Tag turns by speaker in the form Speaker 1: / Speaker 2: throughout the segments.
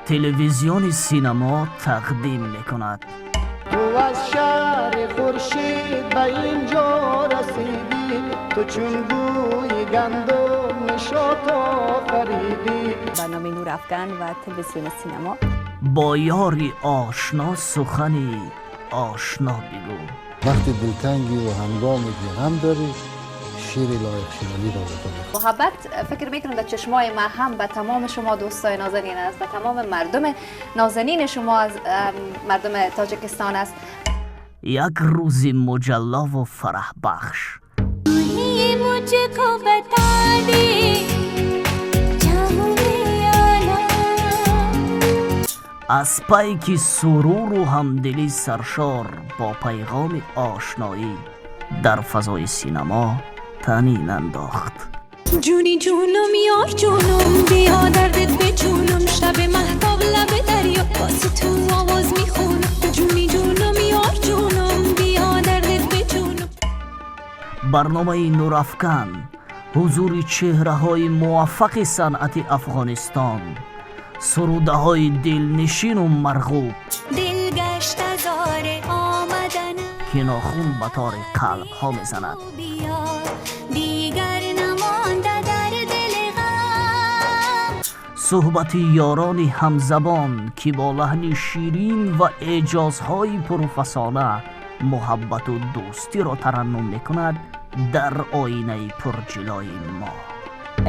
Speaker 1: Телевизиони Синемо тақдим мекунад.
Speaker 2: Ту аз шаҳри хуршид ба ин ҷо расидӣ, ту чун бӯи гандум нишот офаридӣ.
Speaker 3: Барномаи Нурафган ва телевизиони Синемо.
Speaker 1: Бо ёри ошно сухани ошно бигӯ.
Speaker 4: Вақти дилтангӣ ва ҳангоме ки ғам дорӣ, шеъри Лоиқ Шералиро бихонед.
Speaker 5: Муҳаббат, фикр мекунам, дар чашмои ман ҳам ба тамоми шумо дӯстои нозанин аст, ба тамоми мардуми нозанини шумо аз мардуми Тоҷикистон аст.
Speaker 1: Як рӯзи муҷаллову фараҳбахш.
Speaker 6: मुझको बता दे, चाहूं आना।
Speaker 1: Аз пайки суруру ҳамдилӣ саршор бо пайғоми ошноӣ дар фазои синамо танин андохт.
Speaker 6: Ҷуни ҷунам, ёр ҷунам, биё дардат ба ҷунам, шаби маҳтоб лаби дарё васе ту овоз мехонам. Ҷуни ҷунам, ёр ҷунам, биё дардат ба ҷунам.
Speaker 1: Барномаи Нурафкан, ҳузури чеҳраҳои муваффақи санъати Афғонистон, сурудаҳои дилнишину марғуб,
Speaker 6: Дил гашта зори омадан.
Speaker 1: Ки нохун ба тори қалбҳо мезанад.
Speaker 6: Биё, дигар намонда дар дил ғам.
Speaker 1: Суҳбати ёрони ҳамзабон, ки бо лаҳни ширин ва эъҷозҳои пурфасона муҳаббату дӯстиро тараннум мекунад дар оинаи пурҷилои мо.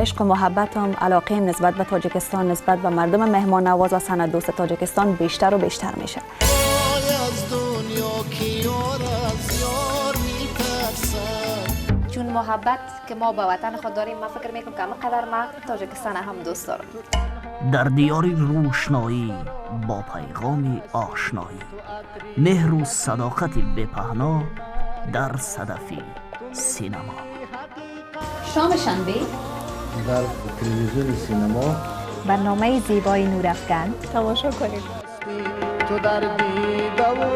Speaker 3: Ишқ, муҳаббатам, алоқаим нисбат ба Тоҷикистон, нисбат ба мардуми меҳмоннавоз ва санъатдӯсти Тоҷикистон бештару бештар мешавад.
Speaker 2: Аз дунё ки ёр аз ёр میترسد.
Speaker 5: Чун муҳаббат ки мо ба ватани худ дорем, ман фикр мекунам, ки ҳама қадар ман Тоҷикистон ҳам дӯст дорам.
Speaker 1: Дар диёри рӯшноӣ бо пайғоми ошноӣ, меҳру садоқати бепаҳно дар садафи синемо.
Speaker 5: Шоми шанбе
Speaker 4: дар телевизиони Синемо.
Speaker 7: Барномаи зебои Нурафган
Speaker 3: тамошо кунед.
Speaker 2: Ту дар дидаву